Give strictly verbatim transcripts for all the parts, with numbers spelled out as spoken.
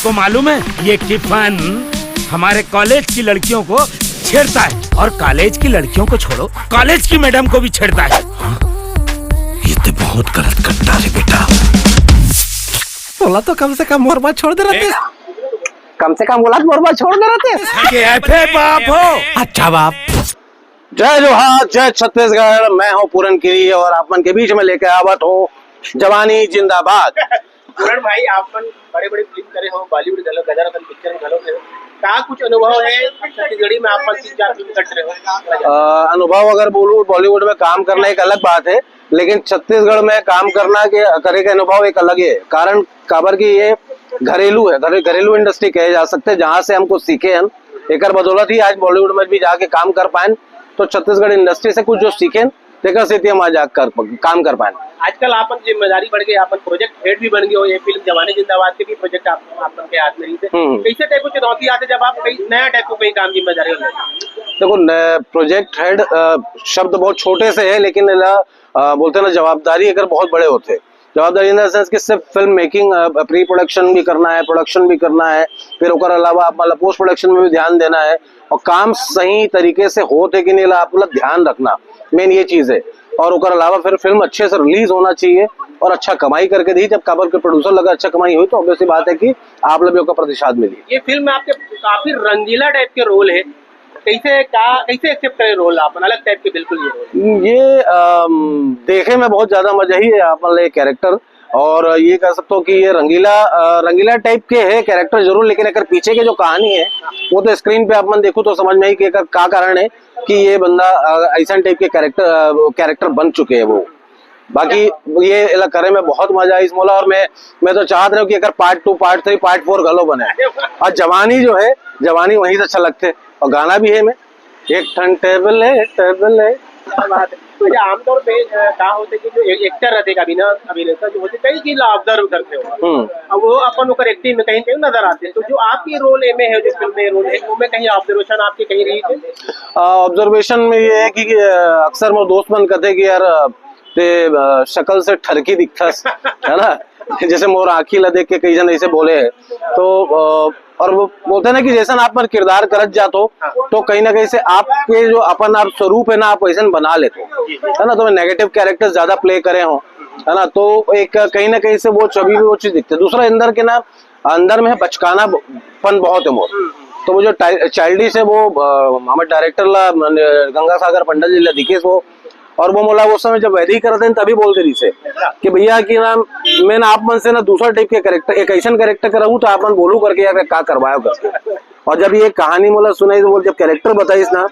आपको मालूम है, ये टिफन हमारे कॉलेज की लड़कियों को छेड़ता है और कॉलेज की लड़कियों को छोड़ो, कॉलेज की मैडम को भी छेड़ता है। ये तो बहुत गलत कट्टा रे बेटा। बोला तो कम से कम मोर बात छोड़ दे रहते। कम से कम बोला तो मोर बात छोड़ दे रहते। ये ऐसे बाप हो। अच्छा बाप। जय जोहार, जय छत्तीसगढ़। मैं हूं पूरन गिरी और आप मन के बीच में लेके आवत हूं जवानी जिंदाबाद। पूरन भाई, आप मन बड़े-बड़े फिल्म करे हो, बॉलीवुड घलो, गदर असन पिक्चर में घलो थे। का कुछ अनुभव है छत्तीसगढ़ी में, आप मन तीन चार फिल्म कर रहे हो? अ, अनुभव अगर बोलूं, बॉलीवुड में काम करना एक अलग बात है, लेकिन छत्तीसगढ़ में काम करना के, करे के अनुभव एक अलग ही है। कारण काबर कि ये घरेलू है, घरे-, घरेलू इंडस्ट्री कहे जा सकते हैं, जहां से हम कुछ सीखे हैं। एकर बदौलत ही आज बॉलीवुड में भी जाके काम कर पाएन, तो छत्तीसगढ़ इंडस्ट्री से कुछ जो सीखेन, तेकर सेती हम आज आ कर, काम कर पाएन। आजकल आपन जिम्मेदारी बढ़ गई, आपन प्रोजेक्ट हेड भी बन गए हो, ये फिल्म जवानी जिंदाबाद के भी प्रोजेक्ट आप, आपन के हाथ में ही थे। हम्म। कैसे टाइप की चुनौती आते जब आप कई नया टाइप को कई काम जिम्मेदारी हो? देखो, न-, प्रोजेक्ट हेड, अ, शब्द बहुत छोटे से है, लेकिन एला, अ, बोलते ना, जवाबदारी एकर बहुत बड़े होते। जवाबदारी in the sense कि सिर्फ फिल्म मेकिंग, अ, प्री प्रोडक्शन भी करना है, प्रोडक्शन भी करना है, फिर ओकर अलावा आप मतलब पोस्ट प्रोडक्शन में भी ध्यान देना है और काम सही तरीके से होत है कि नहीं, एला आप मतलब ध्यान रखना, मेन ये चीज है। और ओकर अलावा फिर फिल्म अच्छे से रिलीज होना चाहिए और अच्छा कमाई करके दी। जब काबर के प्रोड्यूसर लगा अच्छा कमाई हुई, तो ऑब्वियसली बात है कि आप लोग भी ओकर प्रतिसाद मिली। ये फिल्म में आपके काफी रंगीला टाइप के रोल है, कैसे का, कैसे एक्सेप्ट करे रोल आप, अलग टाइप के बिल्कुल ये रोल? ये, अम, देखे में बहुत ज्यादा मजा ही है आप मतलब ये कैरेक्टर, और ये कह सकते हो कि ये रंगीला, अ, रंगीला टाइप के है कैरेक्टर जरूर, लेकिन एकर पीछे के जो कहानी है, वो तो स्क्रीन पे आप मन देखो तो समझ में आई कि एकर का कारण है कि ये बंदा, अ, ऐसा टाइप के कैरेक्टर, अ, कैरेक्टर बन चुके हैं वो। बाकी ये एला करे में बहुत मजा आइस मोला, और मैं, मैं तो चाहत रहे हूँ कि एकर part two, part three, part four घलो बने। और जवानी जो है, जवानी वहीं से अच्छा लगते, और गाना भी है में, एक ठन टेबल है, टेबल है। क्या बात है। तो ये आमतौर पे, अ, का होते कि जो एक एक्टर रहते का भी ना, अभिनेता जो होते, कई चीज ला ऑब्जर्व करते हो। हम्म। अब वो अपन ओकर एक्टिंग में कहीं कहीं नजर आते हैं। तो जो आपके रोल में है, जो फिल्म में रोल है, वो में कहीं ऑब्जर्वेशन आपके कहीं रही थे? अ, ऑब्जर्वेशन में ये है कि, कि, अ, अक्सर मोर दोस्त मन कहते कि यार, अ, ते, अ, शकल से ठरकी दिखथस, है ना? जैसे मोर आँखी ला देख के कई जन ऐसे बोले हैं। तो, अ, और वो बोलते हैं ना कि जैसन आप मन किरदार करत जात हो, तो कहीं ना कहीं से आपके जो अपन आप स्वरूप है ना, आप वैसन बना लेते हो, है ना? तो मैं नेगेटिव कैरेक्टर ज्यादा प्ले करे हो, है ना? तो एक कहीं ना कहीं से वो छवि भी वो चीज दिखती है। दूसरा, अंदर के ना, अंदर में बचकानापन बहुत है मोर। तो वो जो चाइल्डिश है, वो, अ, हमारे डायरेक्टर ला, अ, गंगा सागर पंडित जी ला दिखेस वो, और वो मोला उस समय जब वैदिक करत हैं तभी बोलते रहिसे कि भैया कि ना, मैं ना आप मन से ना दूसरा टाइप के कैरेक्टर, एक ऐसा कैरेक्टर कराऊं तो आप मन बोलू करके, यार का करवायो करके। और जब ये कहानी मोला सुनाई, तो बोल, जब कैरेक्टर बताइस ना,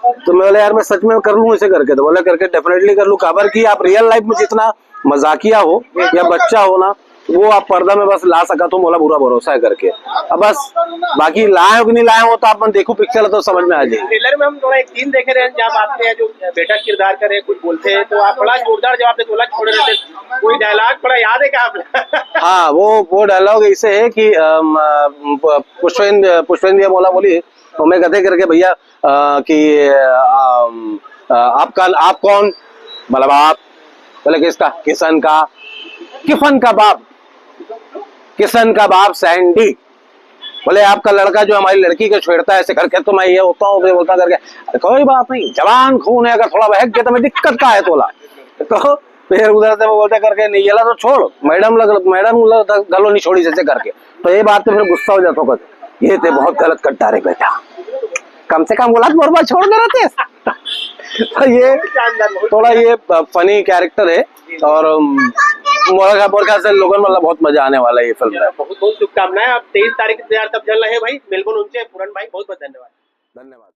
तो मैं बोला, यार मैं सच में कर लूँ इसे करके। तो बोला, करके डेफिनेटली कर लूँ। काबर कि आप रियल लाइफ में जितना मजाकिया हो या बच्चा हो ना, वो आप पर्दा में बस ला सकत हो, मोला पूरा भरोसा है करके। अब बस बाकी लाए हो कि नहीं लाए हो, तो आप मन देखो पिक्चर तो समझ में आ जाएगी। ट्रेलर में हम थोड़ा एक सीन देखे रहे हैं, जहाँ आपने जो बेटा किरदार करे, कुछ बोलते हैं, तो आप बड़ा जोरदार जवाब देते, बोला छोड़ रहे थे। कोई डायलॉग थोड़ा याद है क्या आप? हाँ, वो, वो डायलॉग ऐसे है कि, अम, अ, पुष्पेंद्र, पुष्पेंद्र मोला बोली, तो मैं कहते करके भैया, अ, कि, अम, अ, आपका, आप कौन? मतलब आप, बोले किसका? किशन का। किफन का बाप, किशन का बाप सैंडी। बोले, आपका लड़का जो हमारी लड़की को छेड़ता है ऐसे करके, तो मैं ये होता हूँ, ये बोलता करके, "अरे कोई बात नहीं, जवान खून है, अगर थोड़ा बहक गया तो मैं दिक्कत का है तोला।" तो फिर उधर से वो बोलते करके, "नहीं, ये ला तो छोड़, मैडम लग, मैडम लग, गलो नहीं छोड़ी जैसे करके।" तो ये बात तो फिर गुस्सा हो जाता होगा, "ये ते बहुत गलत कर डारे बेटा, कम से कम बोला तो मोर बात छोड़ दे रहते।" तो ये थोड़ा ये फनी कैरेक्टर है, और, अम, मोर ख्याल, मोर ख्याल से लोगन मतलब बहुत मजा आने वाला है ये फिल्म में। बहुत बहुत शुभकामनाएं। आप तेईस तारीख के इंतजार तब चल रहे हैं भाई, मेलबोर्न उनसे पूरन भाई, बहुत बहुत धन्यवाद। धन्यवाद।